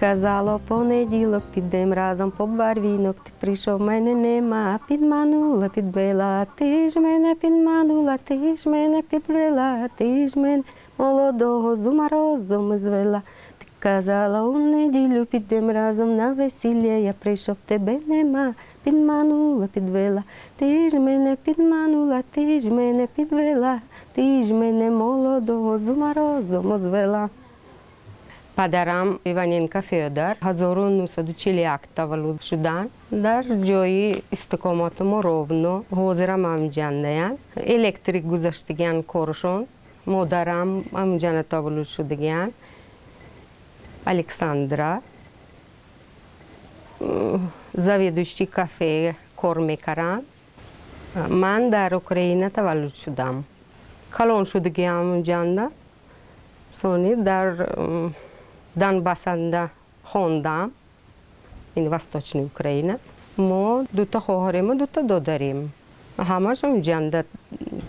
Казала, понеділок підем разом по барвінок. Ти прийшов, мене нема, підманула, підвела. Ти ж мене підманула, ти ж мене підвела, ти ж мене молодого з ума розуму звела. Ти казала, у неділю підем разом на весілля. Я прийшов, тебе нема, підманула, підвела. Ти ж мене підманула, ти ж мене підвела, ти ж мене молодого з ума розуму звела. Падарам Иваненко Феодор 1941 таваллуд шуданд, дар ҷои истиқомату мо Ровно, ҳозирам ҳамҷандаянд. Электрик гузаштагиан коршон. Модарам ҳамҷанда таваллуд шудагиан, Александра, заведующий кафе кор мекаранд. Ман дар Украина таваллуд шудам, калон шудагиам ҳамҷанда. Сони дар Донбассанда хондам, ин Восточный Украина. Мо дута хоҳарему дута додарем, ҳамаш ҳамҷанда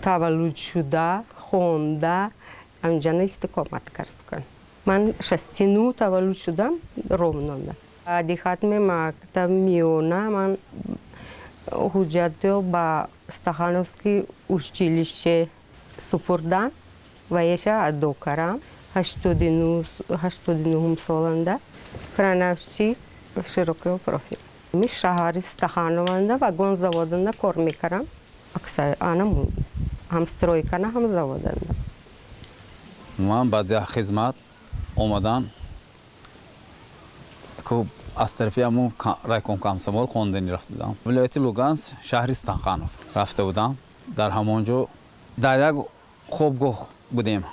таваллуд шуда, хонда, ҳамҷанда истиқомат кард. Ман 69 таваллуд шудам Ровнонда. Баъди хатми мактаб миёна ман ҳуҷҷатро ба Стахановский училище супурдам ва еша адо кардам 89-ум соланда, крановщик широкого профиля. Ми шаҳари Стаханованда вагонзаводанда кор мекардам, анам ҳам стройкана, ҳам заводанда. Ман баъди хизмат омадан аз тарафи ҳамун райком комсомол хондани рафта будам, вилояти Луганск, шаҳри Стаханов рафта будам. Дар ҳамон ҷо дар як хобгоҳ будем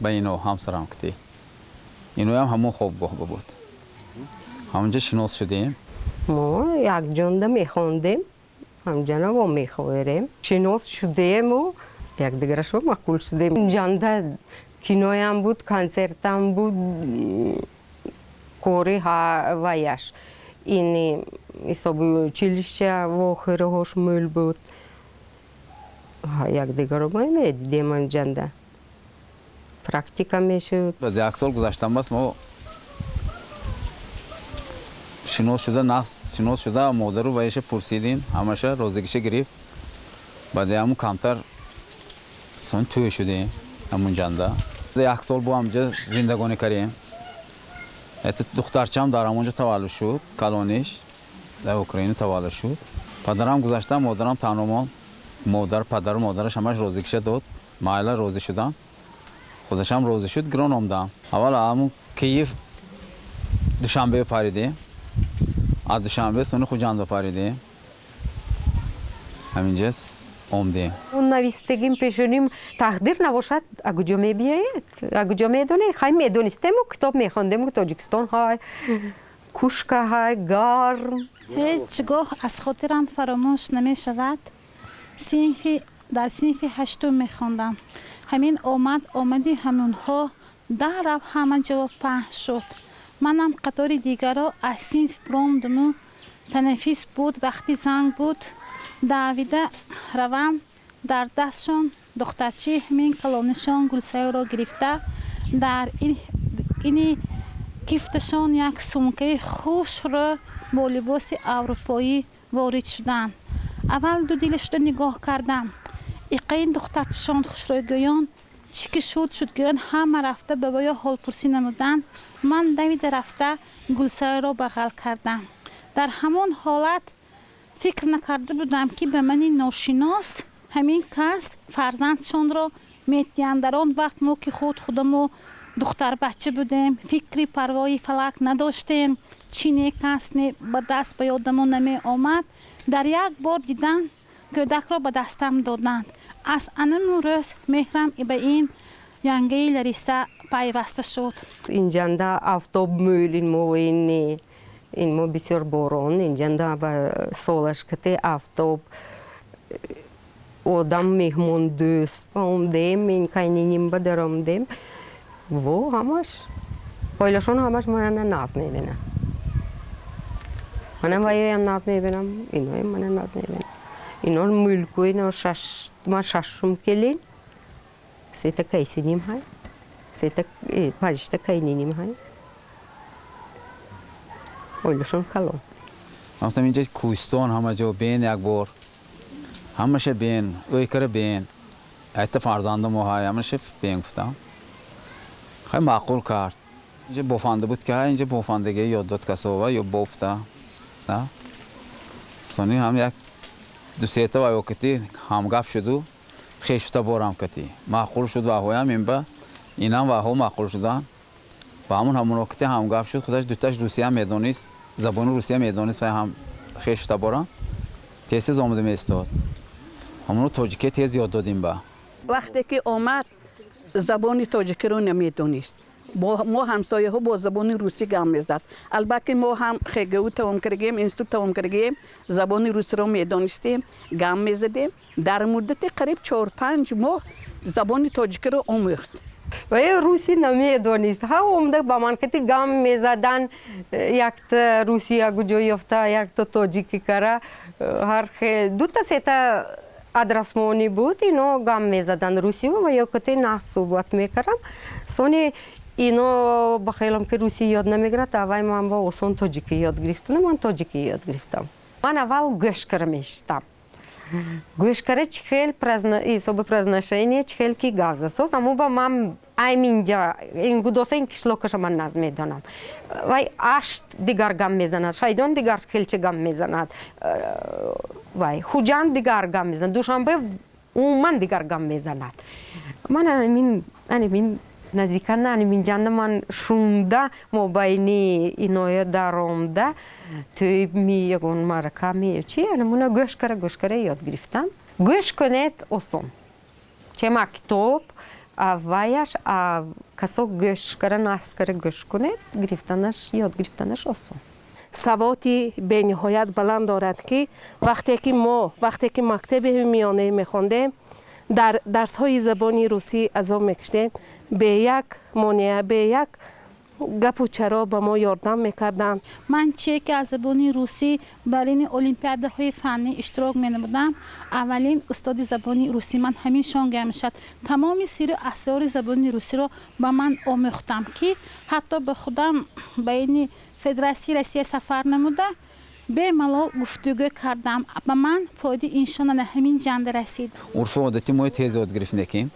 ба ино ҳамсарам кити, иноям ҳамон хобгоҳ буд, ҳамонҷо шинос шудем. Мо якҷонда мехондем, ҳамҷана вомехӯрем, шинос шудему якдигарашо маъқул шудем. Ҷанда киноям буд, консертам буд, кори ваяш ини ҳисоби училища вохӯриҳош мӯл буд, якдигаро мо медидем, анҷанда практика мешуд. Баъд як сол гузаштан бас мо шинос шуда, нағз шинос шуда, модару ваеша пурсидим, ҳамаша розигиша гирифт. Баъди ҳамун камтар сон тӯй шудем ҳамунҷанда. Як сол бо ҳамҷа зиндагонӣ кардем. Это духтарчам дар ҳамонҷо таваллуд шуд, калониш дар Украина таваллуд шуд. Падарам гузашта, модарам танҳо монд. Модар, падару модараш ҳамаш розигиша дод, майла розӣ шудам, худашам розӣ шуд, гирон омдам. Аввал ҳамун Киев, Душанбе паридем, аз Душанбе сони Хуҷандо паридем, ҳаминҷа омдем. Навистагим пешоним тақдир набошад, акуҷо мебиёед, акуҷо медонед? Хай, медонистему, китоб мехондему, Тоҷикистон ҳай, кушка ҳай, гарм. Ҳеҷ гоҳ аз хотирам фаромӯш намешавад. Синфи дар синфи ҳаштум мехондам. Ҳамин омад омади ҳамонҳо дарав ҳама ҷо паҳн шуд. Манам қатори дигаро аз синф биромдуму танаффус буд, вақти занг буд, давида равам, дар дастшон духтарчаи ҳамин калонишон Гулсаёро гирифта, дар ини кифташон як сумкаи хушрӯ бо либоси аврупоӣ ворид шуданд. Аввал дудила шуда нигоҳ кардам. Иқаин духтарчашон хушрӯйгӯён чӣ ки шуд шуд гӯён ҳама рафта ба воё ҳолпурсӣ намуданд. Ман давида рафта Гулсаёро бағал кардам. Дар ҳамон ҳолат фикр накарда будам, ки ба мани ношинос ҳамин кас фарзандшонро метиҳанд. Дар он вақт мо ки худ худамо духтарбача будем, фикри парвои фалак надоштем, чӣ нек аст, не ба даст ба ёдамон намеомад. Дар як бор дидан кӯдакро ба дастам доданд. Аз анану рӯз меҳрам ба ин янгаи Лариса пайваста шуд. Инҷанда афтоб мӯл, ин мо ин мо бисёр борон, инҷанда ба солаш кате афтоб, одам меҳмондӯст. Омдем, ин кайниним ба даромдем, во ҳамаш оилашон ҳамаш мана нағз мебинад, манам ваёям нағз мебинам, иноям мана нағз мебинам. Ино мулку, ино шаш, ман шашум келин, сета кайсиним ҳай, сета панҷта кайниним ҳай. Оилашон калон. Гуфтам, инҷа кӯҳистон, ҳама ҷо бен, як бор ҳамаша бен, ӯй кара бен, айта фарзандамо ҳай, ҳамаша бен гуфтам. Хай, маъқул кард. Инҷа бофанда буд, ки ҳай, инҷа бофандагӣ ёд дод касова ё бофта. Сони ҳам як дусета ваё кати ҳамгап шуду, хешута борам кати маъқул шуд, ваҳоям инба инам ваҳо маъқул шудан, ба ҳамун ҳамуно кати ҳамгап шуд. Худаш дуташ русия медонист, забони русия медонист, вай ҳам хешута борам тез тез омада меистод, ҳамуно тоҷикия тез ёд додим ба. Вақте ки омад, забони тоҷикиро намедонист, мо ҳамсояҳо бо забони русӣ гап мезад. Албатта, мо ҳам ХГУ тамом кардагием, институт тамом кардагием, забони русиро медонистем, гап мезадем. Дар муддати қариб 4-5 моҳ забони тоҷикиро омӯхт. Ва русӣ намедонист. Ҳа, омда ба ман кати гам мезадан, якта русия куҷо ёфта, якта тоҷикӣ кара, ҳар хел дута сета адрасмонӣ буд, ино гам мезадан русӣ ва ё кати нас суҳбат мекардам. Сони ино ба хаёлам, ки русӣ ёд намегирад, аввай ман ба осон тоҷикӣ ёд гирифтам, ман тоҷикӣ ёд гирифтам. Ман аввал гӯш кара мешитам, гӯш кара, чӣ хел ҳисоби произношение, чӣ хел ки гап засоз, аммо ба ман айминҷа ин гудоса, ин кишлокаша ман наз медонам. Вай Ашт дигар гам мезанад, Шайдон дигар хелча гам мезанад, вай Хуҷанд дигар гам мезанад, Душанбе умуман дигар гам мезанад. Ман анамин наздикан, анаминҷанда ман шунда, мобайни иноя даромда, тӯй ми, ягон маърака ми, чи, анамуна гӯш кара, гӯш кара ёд гирифтам. Гӯш кунед, осон, чема китоб ваяш, касо гӯш кара, нас кара гӯш кунед, гирифтанаш, ёд гирифтанаш осон. Савоти бениҳоят баланд дорад, ки вақте ки мо, вақте ки мактаби миёна мехондем, дар дарсҳои забони русӣ азоб мекашидем, бе як монеа, бе як гапу чаро ба мо ёрдам мекарданд. Ман чие ки аз забони русӣ бар ини олимпиадаҳои фаннӣ иштирок менамудам, аввалин устоди забони русӣ ман ҳамин шонга мешавад. Тамоми сиру асрори забони русиро ба ман омӯхтам, ки ҳатто ба худам ба ини Федератсияи Россия сафар намуда, бемалол гуфтугӯ кардам. Ба ман фоидаи иншон ана ҳамин ҷанда расид. Урфу одати мои тез ёд гирифт, лекин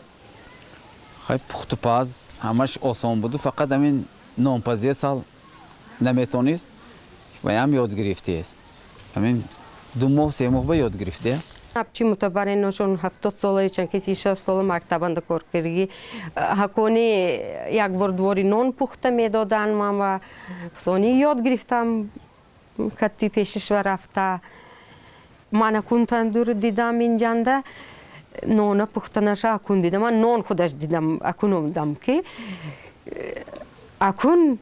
хай, пухтупаз ҳамаш осон буду, фақат ҳамин нонпазия сал наметонист, ваям ёд гирифтест. Ҳамин 2 моҳ, 3 моҳ ба ёд гирифте. Чи мутабариношон 70 сола, чанд ки 36 сола мактабанда кор кардагӣ, ҳакони як бор двори нон пухта медодан ман ва сони ёд гирифтам, кати пешишва рафта. Ман акун тандур дидам, инҷанда нона пухтанаша акун дидам. Ман нон худаш дидам, акун омдам, ки акун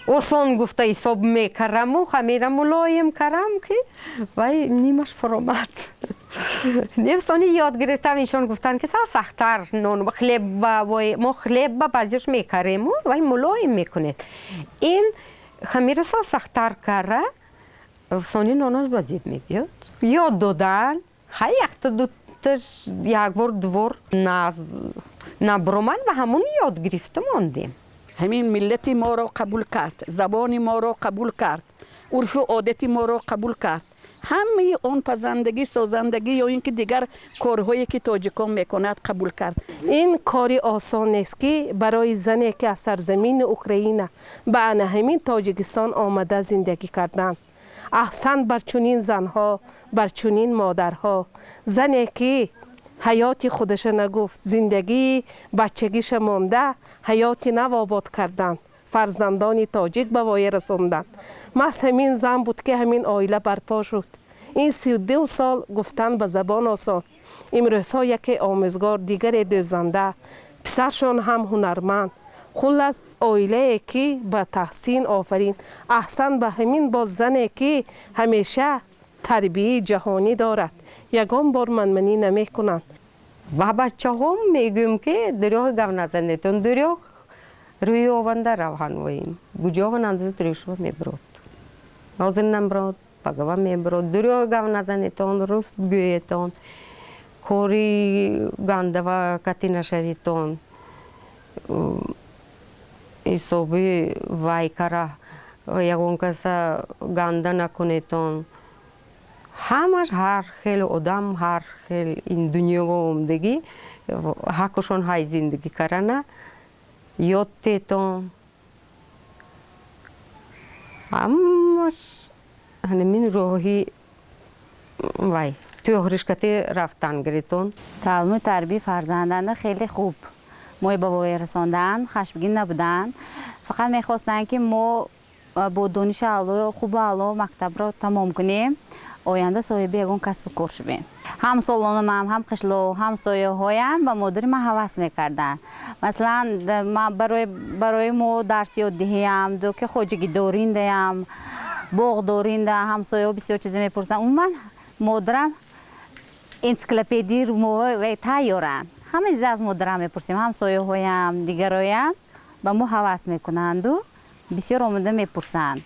осон гуфта ҳисоб мекараму хамира мулоим карам, ки вай нимаш фуромад. Сони ёд гирифтам, ишон гуфтанд, ки сал сахттар нон хлеб мо хлеб ба баъзеш мекарему, вай мулоим мекунед, ин хамира сал сахттар кара, сони нонаш ба зеб мебиёд. Ёд додан, хай, якта дуташ якбор двор набуромад, ба ҳамун ёд гирифта мондем. Ҳамин миллати моро қабул кард, забони моро қабул кард, урфу одати моро қабул кард, ҳамаи он пазандагӣ, созандагӣ ё ин ки дигар корҳое ки тоҷикон мекунад, қабул кард. Ин кори осон нест, ки барои зане ки аз сарзамини Украина ба ана ҳамин Тоҷикистон омада зиндагӣ карданд. Аҳсан бар чунин занҳо, бар чунин модарҳо, зане ки ҳаёти худаша нагуфт, зиндагии бачагиша монда, ҳаёти нав обод карданд, фарзандони тоҷик ба воя расонданд. Маҳз ҳамин зан буд, ки ҳамин оила барпо шуд. Ин 32 сол гуфтан ба забон осон. Имрӯзҳо яке омӯзгор, дигаре дӯзанда, писаршон ҳам ҳунарманд. Хуллас, оилае ки ба таҳсин офарин, аҳсан ба ҳамин боз зане, ки ҳамеша тарбияи ҷаҳонӣ дорад, ягон бор манманӣ намекунанд. Ба бачаҳом мегӯем, ки дурёҳ гап назанетон, дурёҳ рӯи ованда равҳан воин гуҷован андоза рӯшва мебурод, ҳозир намбурод, пагава мебурод. Дурёҳ гап назанетон, руст гӯетон, кори гандава кати нашавитон, ҳисоби вай кара. Ягон каса ганда накунетон. Ҳамаш ҳар хел одам, ҳар хел ин дунёго омдагӣ, ҳаққушон ҳай зиндагӣ карана ёд тетон. Ҳамаш ҳамин роҳи вай тӯғришкате рафтан гиритон. Таълиму тарбияи фарзанданда хеле хуб. Мои ба воя расондан, хашмгин набуданд. Фақат мехостанд, ки мо бо дониши аъло, хубу аъло мактабро тамом кунем, оянда соҳиби ягон касбу кор шавем. Ҳамсолонамам, ҳам қишлоқ, ҳамсояҳоям ба модари ман ҳавас мекарданд. Масалан, ман барои мо дарс ёд диҳиям, ки хоҷагидориндаям, боғдоринда, ҳамсояҳо бисёр чиза мепурсанд. Умуман, модарам энсиклопедии мо тайёранд. Ҳама чиза аз модарам мепурсем. Ҳамсояҳоям, дигароям ба мо ҳавас мекунанду бисёр омода мепурсанд.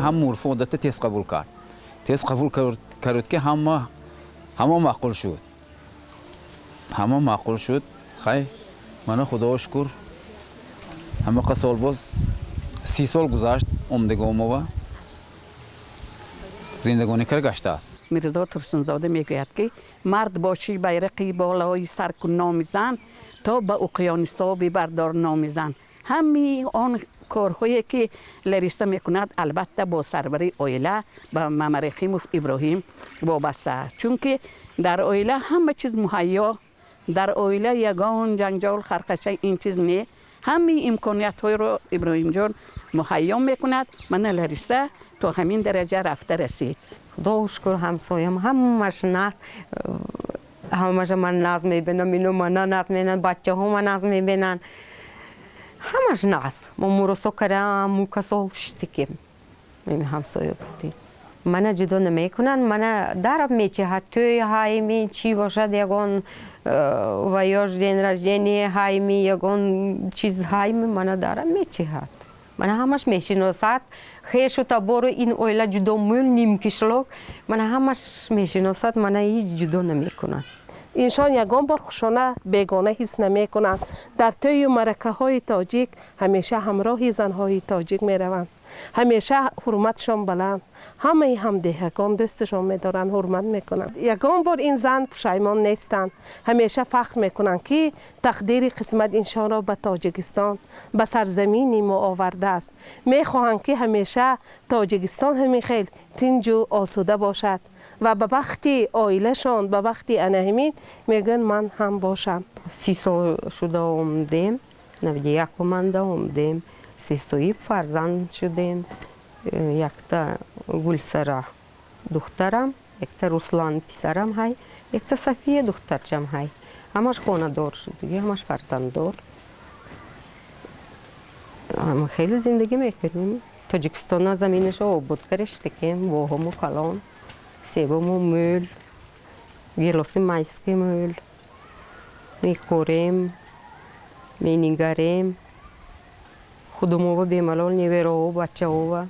Ҳама урфу одатта тез қабул кард, тез қабул кард, ки ҳама маъқул шуд, ҳама маъқул шуд. Хай, мана, худо шукр, ҳамақа сол, боз 30 сол гузашт, омдагомова зиндагонӣ кар гаштааст. Мирзо Турсунзода мегӯяд, ки мард бошӣ, байрақи болои сар кун номи зан, то ба уқёнисҳо бибардор номи зан. Ҳамаи он корҳое ки Лариса мекунад, албатта, бо сарвари оила, ба Мамарахимов Иброҳим вобаста аст, чунки дар оила ҳама чиз муҳайё, дар оила ягон ҷанҷол, харқаша, ин чиз не. Ҳамаи имкониятҳоеро Иброҳимҷон муҳайё мекунад. Мана, Лариса то ҳамин дараҷа рафта расид. Худо шукр, ҳамсоям ҳамаш нас, ҳамаша ман наз мебинам, ино мана наз мебинанд, бачаҳо ма наз мебинанд, ҳамаш наз. Мо муросо кардам, мукасол шиштикем ҳамсоё кати. Мана ҷудо намекунанд, мана дараб мечиҳад, тӯй ҳайми, чӣ бошад, ягон ваёш, день рождения ҳайми, ягон чиз ҳайми, мана дараб мечиҳад. Мана ҳамаш мешиносад, хешу табору ин оила ҷудо мӯл, ним кишлок, мана ҳамаш мешиносад, мана ҳеҷ ҷудо намекунанд. Инсон ягон бор хушона бегона ҳис намекунанд. Дар тӯю маъракаҳои тоҷик ҳамеша ҳамроҳи занҳои тоҷик мераванд, ҳамеша ҳурматшон баланд, ҳамаи ҳамдеҳагон дӯсташон медоранд, ҳурмат мекунанд. Ягон бор ин зан пушаймон нестанд, ҳамеша фахр мекунанд, ки тақдири қисмат иншонро ба Тоҷикистон, ба сарзамини мо овардааст. Мехоҳанд, ки ҳамеша Тоҷикистон ҳамин хел тинҷу осуда бошад ва ба бахти оилашон, ба бахти анаҳамин мегӯянд, ман ҳам бошам. 30 сол шуда омдем. 91 оманда омадем, се соҳиб фарзанд шудем. Якта Гулсара духтарам, якта Руслан писарам ҳай, якта Сафия духтарчам ҳай. Ҳамаш хонадор шуд, ҳамаш фарзанддор. Хеле зиндагӣ мекунем. Тоҷикистона заминашо обод кариштакем, воҳому калон, себому мӯл, гелоси майски мӯл. Мекорем, менигарем. Худумова бемалол невероҳо, бачаҳова.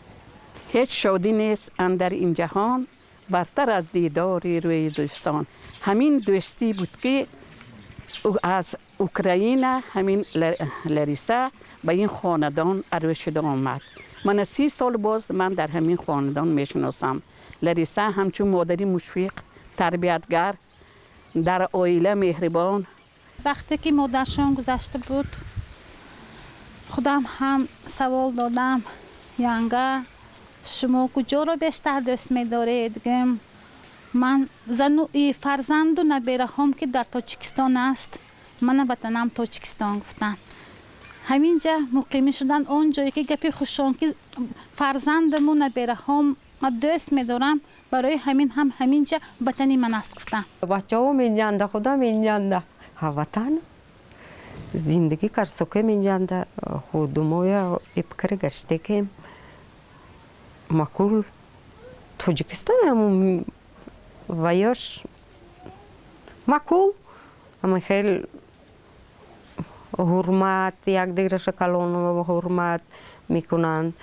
Ҳеҷ шодӣ нест андар ин ҷаҳон бартар аз дидори рӯи дӯстон. Ҳамин дӯстӣ буд, ки аз Украина ҳамин Лариса ба ин хонадон арӯс шуда омад. Мана 30 сол боз ман дар ҳамин хонадон мешиносам. Лариса ҳамчун модари мушфиқ, тарбиятгар, дар оила меҳрибон. Вақте ки модаршон гузашта буд, худам ҳам савол додам: янга, шумо куҷоро бештар дӯст медоред? Гӯм, ман зану фарзанду набераҳом, ки дар Тоҷикистон аст, мана ватанам Тоҷикистон, гуфтанд. Ҳамин ҷа муқимӣ шудан, он ҷое ки гапи хушон, ки фарзандаму набераҳом ма дӯст медорам, барои ҳамин ҳам ҳамин ҷа ватани ман аст, гуфтанд. Бачаҳом инҷанда, худам инҷанда. Ватан зиндагӣ карсокем инҷанда, худумоя ибкара гаштекем. Макул Тоҷикистон ваёш макул, ама хел ҳурмат, якдигараша калон ҳурмат мекунанд.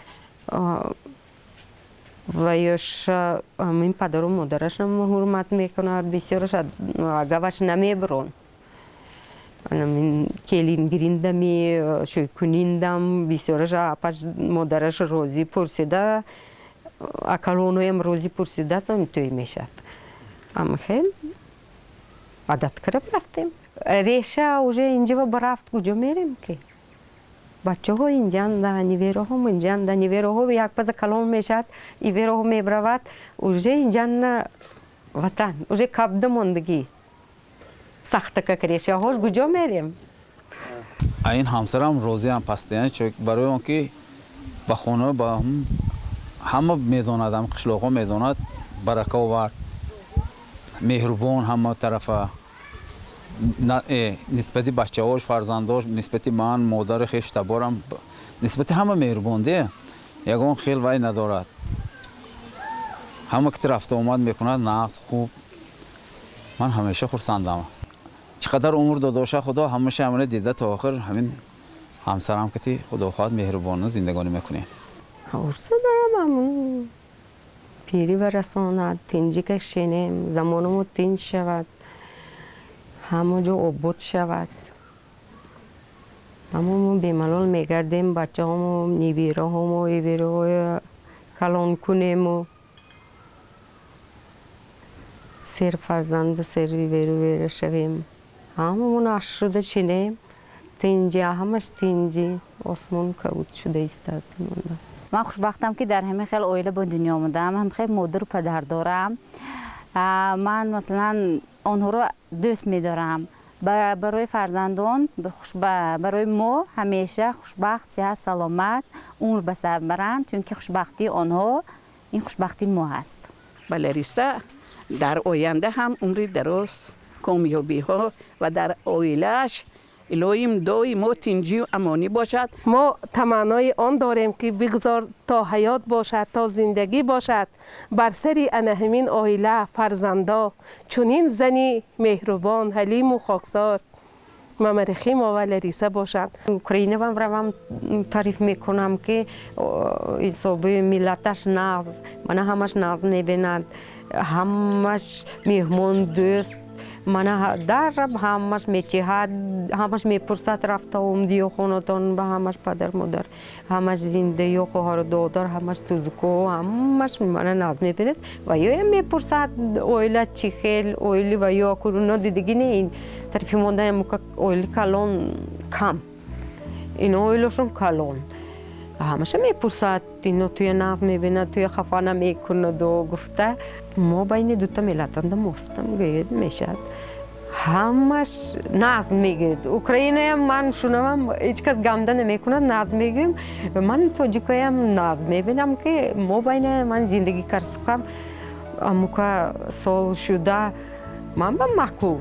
Ваёш ҳамин падару модарашам ҳурмат мекунад, бисёраш агаваш намебурон. Келин гириндами, шӯйкуниндам, бисёраш апаш модараш розӣ пурсида, акалоноям розӣ пурсида, тӯй мешавад. Ама хел адат карда рафтем. Реша уже инҷава барафт, куҷо мерем ки? Бачаҳо инҷанда, невероҳом инҷанда, невероҳо як паза калон мешавад, ивероҳо мебравад, уже инҷанда ватан, уже кабда мондагӣ. Сахтакак решаҳош куҷо мерем? А ин ҳамсарам розиам пастиян, чун барои он ки ба хона ба ҳама медонад, ҳам қишлоқҳо медонад, барака овард, меҳрубон ҳама тарафа, нисбати бачаҳош, фарзандош, нисбати ман, модари хешу таборам, нисбати ҳама меҳрубон де, ягон хел вай надорад. Ҳама ки рафту омад мекунад, нағз, хуб. Ман ҳамеша хурсандам. Чӣ қадар умр додоша Худо, ҳамаша ҳамана дида то охир ҳамин ҳамсарам кати, Худо хоҳад, меҳрубонона зиндагонӣ мекунем. Орзу дорам, ҳамун пирӣ барасонад, тинҷӣ кашинем, замонамо тинҷ шавад, ҳама ҷо обод шавад. Ҳамо мо бемалол мегардем, бачаҳомо, невираҳомо, эвероҳоя калон кунему сер фарзанду сер веру вера шавем. Ҳамамон ашшуда чинем, тинҷи, ҳамаш тинҷи, осмон кабуд шуда истад монда. Ман хушбахтам, ки дар ҳамин хел оила ба дунё омадам, ҳам хел модару падар дорам. Ман масалан онҳоро дӯст медорам. Барои фарзандон, барои мо ҳамеша хушбахт, сиҳат, саломат умр ба сар баранд, чунки хушбахтии онҳо ин хушбахтии мо ҳаст. Ба Лариса дар оянда ҳам умри дароз, комёбиҳо ва дар оилааш илоҳим доимо тинҷию амонӣ бошад. Мо таманнои он дорем, ки бигзор то ҳаёт бошад, то зиндагӣ бошад, бар сари ана ҳамин оила, фарзандо чунин зани меҳрубон, ҳалиму хоксор Мамарахимова Лариса бошанд. Украинавам равам, тариф мекунам, ки ҳисоби миллаташ нағз, мана ҳамаш нағз мебинад, ҳамаш меҳмондӯст, мана дараб ҳамаш мечиҳад, ҳамаш мепурсад: рафта омдиё, хонатон ба ҳамаш падар модар ҳамаш зинда ё хоҳару додар ҳамаш тузуко, ҳамаш мана нағз мебинад. Ва ёям мепурсад, оила чӣ хел оили, ва ё куруно дидагӣ не, ин тарафи мондаям оили калон кам, ино оилашон калон. Ҳамаша мепурсад, ино туя нағз мебинад, туя хафа намекунаду гуфта, мо байни дута миллатанда мостам гӯед мешавад. Ҳамаш нағз мегӯяд. Украинаям ман шунавам, ҳеҷ кас ганда намекунад, нағз мегӯем. Ман тоҷикоям нағз мебинам, ки мо байна ман зиндагӣ карсукам, амука сол шуда, ман ба маъқул.